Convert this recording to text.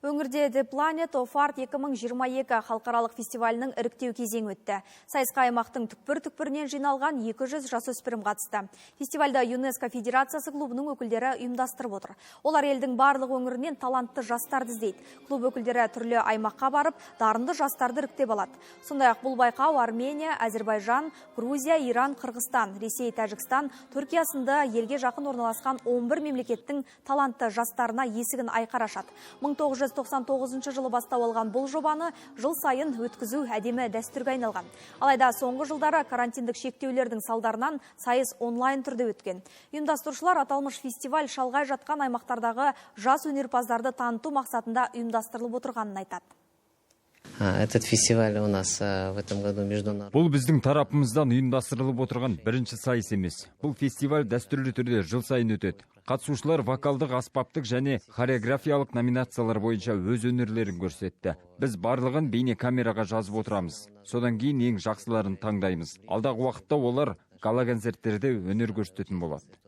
Өңірде The Planet of Art 2022 халықаралық фестивалінің іріктеу кезеңі өтті. Сайысқа аймақтың түкпір-түкпірінен жиналған 200 жасөспірім қатысты. Фестивальді ЮНЕСКО Федерациясы клубының өкілдері ұйымдастырып отыр. Олар елдің барлық өңірінен талантты жастарды іздейді. Клуб өкілдері түрлі аймаққа барып, дарынды жастарды іріктеп алады. Сондай-ақ бұл байқау Армения, Әзербайжан, Грузия, Иран, Қырғызстан, Ресей, Тәжікстан, Түркия сынды елге жақын орналасқан 11 мемлекеттің талантты жастарына есігін айқара ашады. 1999 жылы бастау алған бұл жобаны жыл сайын өткізу әдемі дәстүрге айналған. Алайда соңғы жылдары карантиндік шектеулердің салдарынан сайыс онлайн түрде өткен. Ұйымдастырушылар аталмыш фестиваль шалғай жатқан аймақтардағы жас өнерпаздарды таныту мақсатында ұйымдастырылып отырғанын айтады. Этот фестиваль у нас в этом году международный. Бұл біздің тарапымыздан ұйымдастырылып отырған бірінші сайыс емес. Бұл фестиваль дәстүрлі түрде жыл сайын өтеді. Қатысушылар вокалдық, аспаптық және хореографиялық номинациялар бойынша өз өнерлерін көрсетті. Біз барлығын бейне камераға жазып отырамыз. Содан кейін ең жақсыларын таңдаймыз. Алдағы уақытта олар гала концерттерде өнер көрсететін болады.